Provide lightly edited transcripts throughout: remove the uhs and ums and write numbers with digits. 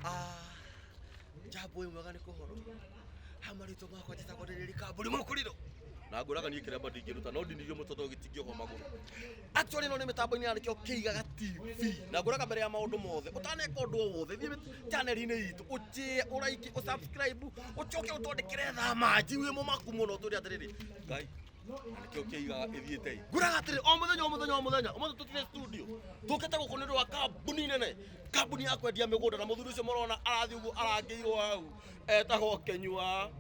Ah, Jambo wĩ mwega nĩ kũhoro. Ha marĩtwa makwa njĩtagwo Ndĩrĩri Kambũri Mũkũrirũ. Na ngũraga niĩ kĩremba ndingĩruta no ndinirio mũtwe tondũ gĩtingĩohwo magũrũ. Actually no nĩ mĩtambo-inĩ ya nĩkĩo kĩigaga TV. Na ngũraga mbere ya maũndũ mothe. Ũtaneka ũndũ o wothe thiĩ channel-inĩ itũ ũnjĩe ũraiki ũsubscribe ũcoke ũtwandĩkĩre thaa manji wĩ mũmaku mũno ũtwĩre atĩrĩrĩ Ngai na nĩkĩo kĩigaga ĩthiĩte ĩ ngũraga atĩrĩ o mũthenya o mũthenya o mũthenya ũmũthĩ tũtirĩ studio tũkĩte gũkũ nĩ ũndũ wa kambuni nene kambuni ya kwendia mĩgũnda na mũthuri ũcio mũrona arathiĩ ũguo arangĩirwo hau etagwo Kenyua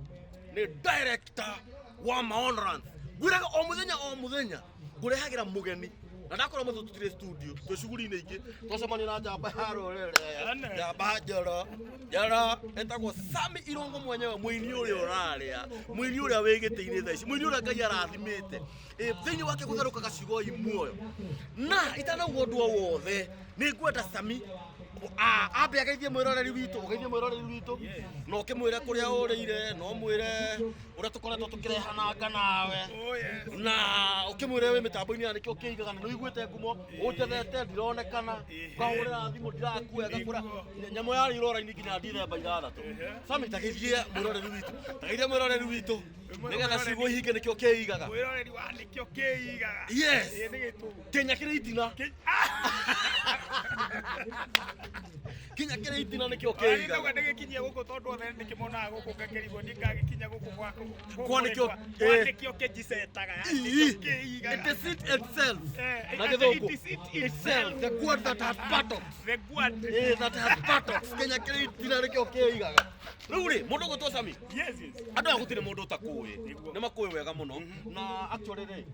nĩ director wa Maonorans ngwĩraga o mũthenya o mũthenya ngũrehagĩra mũgeni na ndakorwo mũthĩ tũtirĩ studio twĩ cuguri-inĩ ingĩ twacemania na njamba ya rũrĩrĩ njamba njoro njoro ĩtagwo Sami Irũngũ mwenyewe mũini ũrĩa ũrarĩa mũini ũrĩa wĩ gĩtĩ-inĩ thaa ici mũini ũrĩa Ngai arathimĩte. Ĩ, thĩinĩ wake gũtherũkaga ciugo i muoyo na itanauga ũndũ o wothe nĩ ngwenda Sami ambe ageithie mwĩroreri witũ ũgeithie mwĩroreri witũ na ũkĩmwĩre kũrĩa ũrĩire na ũmwĩre ũrĩa tũkoretwo tũkĩrehananga nawe na ũkĩmwĩre wĩ mĩtambo-inĩ ya nĩkĩo kĩigaga na nĩũiguĩte ngumo ũnjethete ndironekana ngahũrĩra thimũ ndirakuoya ngakũra nyamũ yarĩ irora-inĩ nginya ndithemba 6. Sami tageithie mwĩroreri witũ, tageithie mwĩroreri witũ nĩgetha ciugo ihinge nĩkĩo kĩigaga. Mwĩroreri wa nĩkĩo kĩigaga. Yes. Ĩ, nĩ gĩtũ. Kenya kĩrĩ itina. Kinya kĩrĩ itina nĩkĩo Kĩigaga. Kĩigaga. Nĩ gĩkinyie gũkũ tondũ othe nĩkĩmonaga gũkũ ngakĩrigwo niĩ ngagĩkinya gũkũ gwaku. Kwa nĩkĩo- Kwa eh. nĩkĩo kĩnjicetaga. Ii. Nĩkĩo kĩigaga. It is it itself. Eh, Na it- gĩthũngũ. it is it Itself, the gourd that has buttocks. The gourd. Eh, that has buttocks. Kenya kĩrĩ itina nĩkĩo kĩigaga. Rĩu rĩ, mũndũ ũgwĩtwo Sami, Yes. andũ aya gũtirĩ mũndũ ũtakũĩ Nĩguo. nĩ makũĩ wega mũno na actually rĩ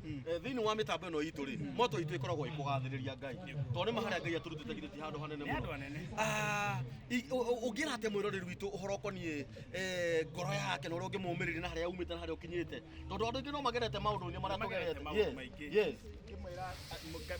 thĩinĩ wa mĩtambo ĩno itũ rĩ moto itũ ĩkoragwo ĩkũgathĩrĩria Ngai tondũ nĩ ma harĩa Ngai atũrutĩte githĩ ti handũ hanene Nĩ handũ mũno. hanene. Ah, ũngĩra atĩa mwĩroreri witũ ũhoro ũkoniĩ ngoro yake na ũrĩa ũngĩmũmĩrĩria na harĩa aumĩte na harĩa ũkinyĩte tondũ andũ aingĩ no magerete maũndũ-inĩ marĩa Magerete tũgerete. maũndũ Yes, maingĩ. yes. Ngĩmwĩra,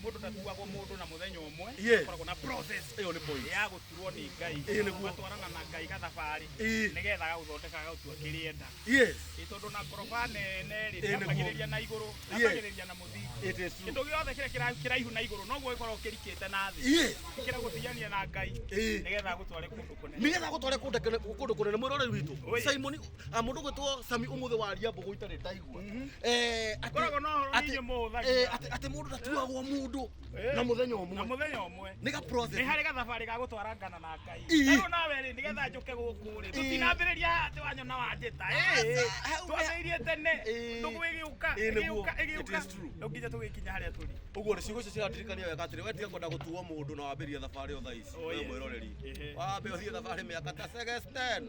mũndũ ndatuagwo mũndũ na mũthenya ũmwe. Yes. Koragwo na process Ĩyo nĩ point. ya gũturwo nĩ Ngai. Ĩĩ, nĩguo. Ũgatwarana na Ngai gathabarĩ Ĩĩ. nĩgetha agagũthondeka agagũtua kĩrĩa enda. Yes. Ĩ, tondũ na ngoroba nene rĩ Ĩĩ, nĩguo. ndĩambagĩrĩria na igũrũ Yes. ndambagĩrĩria na mũthingi. It is true. Kĩndũ gĩothe kĩrĩa kĩraihu na igũrũ noguo gĩkoragwo kĩrikĩte na thĩ. Yes. Kĩra gũthiania na Ngai Ĩĩ. nĩgetha agũtware kũndũ kũnene. Nĩgetha gũtware kũndũ kũnene mwĩroreri witũ Oi. Simon mũndũ ũgwĩtwo Sami ũmũthĩ waria mbũgũ itarĩ ndaigua. Koragwo na ũhoro Atĩ nĩ inyuĩ mũhũthagĩra. atĩ mũndũ ndatuagwo mũndũ Eh. na mũthenya Na ũmwe mũthenya ũmwe. nĩ ga process. Nĩ harĩ gathabarĩ ga gũtwarangana na Ngai. Ii. Rĩu nawe rĩ nĩgetha njũke gũkũ rĩ Ii. tũtinambĩrĩria atĩ wanyona wanjĩta. Hau Twambĩrĩirie tene Ii. ndũgũ ĩgĩũka Ii, nĩguo. ĩgĩũka It ĩgĩũka is true. rĩu nginya tũgĩkinya harĩa tũrĩ. Ũguo rĩ ciugo icio cirandirikania wega atĩrĩ we tiga kwenda gũtuo mũndũ na wambĩrĩrie thabarĩ o thaa ici Oh, we yes. mwĩroreri Ehe. wambe ũthiĩ thabarĩ mĩaka ta 6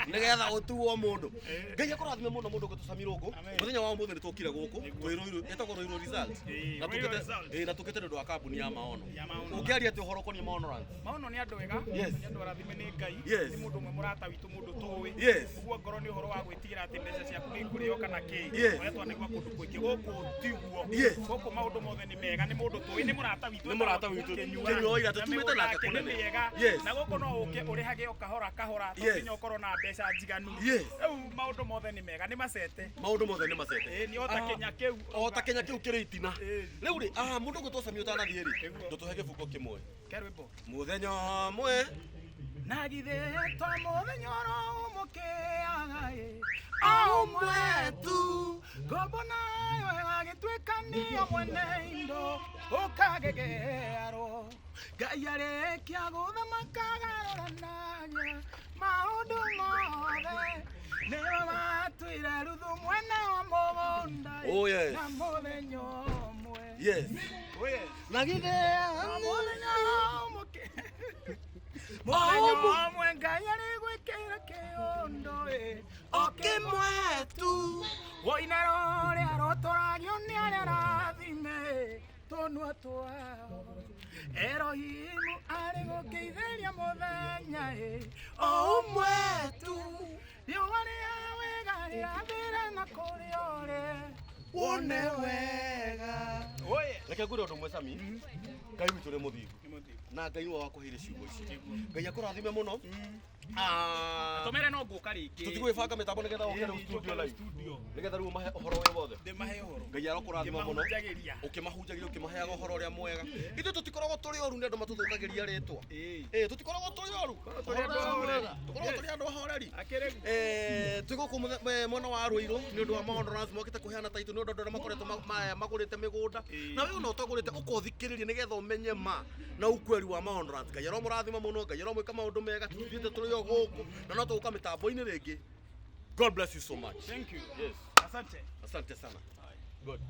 nĩgetha ũtuo mũndũ. Eh. Ngai akũrathime mũno mũndũ ũgwĩtwo Sami Irũngũ. Amen. Mũthenya wa ũmũthĩ nĩ tũkire gũkũ Nĩguo. twĩ Ruiru ĩtagwo Ruiru Result. Ĩĩ, Na Ruiru tũkĩte Result. ĩĩ, na tũkĩte nĩ ũndũ wa kambuni ya Maono. Ya Maono. Ũngĩaria atĩa ũhoro ũkoniĩ Maono Lands? Maono nĩ andũ ega Yes. nĩ andũ arathime nĩ Ngai Yes. nĩ mũndũ ũmwe mũrata witũ mũndũ tũĩ Yes. ũguo ngoro nĩ ũhoro wa gwĩtigĩra atĩ mbeca ciaku nĩ ikũrĩo kana kĩ Yes. ũrĩa twanaigua kũndũ kũingĩ gũkũ tiguo Yes. gũkũ maũndũ mothe nĩ mega nĩ mũndũ tũĩ nĩ mũrata witũ Nĩ mũrata witũ. Kĩnyua. Kĩnyua wa Iratũ, Na tumĩte mĩgũnda nake yake nĩ kũnene. mĩega Yes. na gũkũ no ũke ũrĩhage o kahora kahora to Yes. nginya ũkorwo na mbeca njiganu Yes. rĩu maũndũ mothe nĩ mega nĩ macete Maũndũ mothe nĩ macete. Ĩĩ, nĩ ota Kenya kĩu O ta Kenya kĩu kĩrĩ itina. Ĩĩ. Rĩu rĩ mũndũ ũgwĩtwo Sami ũtanathiĩ rĩ Nĩguo. ndũtũhe gĩbungo kĩmwe. Ke rwĩmbo. Mũthenya ũmwe Na githĩ to mũthenya oro ũmũkĩaga ĩ o ũmwe tu ngombo nayo ĩgagĩtuĩka nĩyo mwene indo ũkagegearwo Ngai arĩkia gũthamaka agarũranagia maũndũ mothe nĩwe watuire Ruthu mwene wa mũgũnda ĩ, Oh, yes. na mũthenya ũmwe. Yes. Oh, yes. Na githĩ Na mũthenya ũmũkĩ mũthenya ũmwe Ngai arĩgwĩkĩra kĩũndũ ĩ o kĩmwe tu woina rũrĩa rũtũragio nĩ arĩa arathime tũnua twao Erohimu arĩ gũkĩithĩria mũthenya ĩ o ũmwe tu riũa rĩa wega rĩrathĩre na kũrĩa ũrĩ wone wega. Oye. Reke ngwĩre ũndũ ũmwe, Sami, Ngai witũ nĩ mũthingu. Nĩ mũthingu. Na Ngai nĩwe wakũheire ciugo ici. Nĩguo. Ngai akũrathime mũno. Ah, Tũmere no ngũka rĩngĩ. Tũtigwĩbanga mĩtambo nĩgetha ũke rĩu Ĩĩ, studio njũke live. Studio. Nĩgetha rĩu ũmahe ũhoro wĩ wothe. Ndĩmahe ũhoro. Ngai arokũrathima mũno. Ngĩmahunjagĩria. Ũkĩmahunjagĩria, ũkĩmaheaga ũhoro ũrĩa mwega. Ithuĩ tũtikoragwo tũrĩ oru, nĩ andũ matũthũkagĩria rĩtwa. Ĩĩ. Ĩĩ, tũtikoragwo tũrĩ oru. Tũrĩ andũ ahoreri. Tũkoragwo tũrĩ andũ ahoreri. Akĩrĩ Twĩ gũkũ mwena wa Ruiru nĩ ũndũ wa maũndũ mokĩte kũheana taitũ nĩ ũndũ andũ arĩa makoretwo magũrĩte mĩgũnda. Ĩĩ. Na we ona ũtagũrĩte, ũkothikĩrĩria nĩgetha ũmenye ma na ukweli wa maũndũ. Ngai aromũrathima mũno, Ngai aromwĩka maũndũ mega. Tũthiĩte tũrĩ o gũkũ na no tũgũka mĩtambo-inĩ rĩngĩ. God bless you so much. Thank you. Yes. Asante. Asante sana. Good.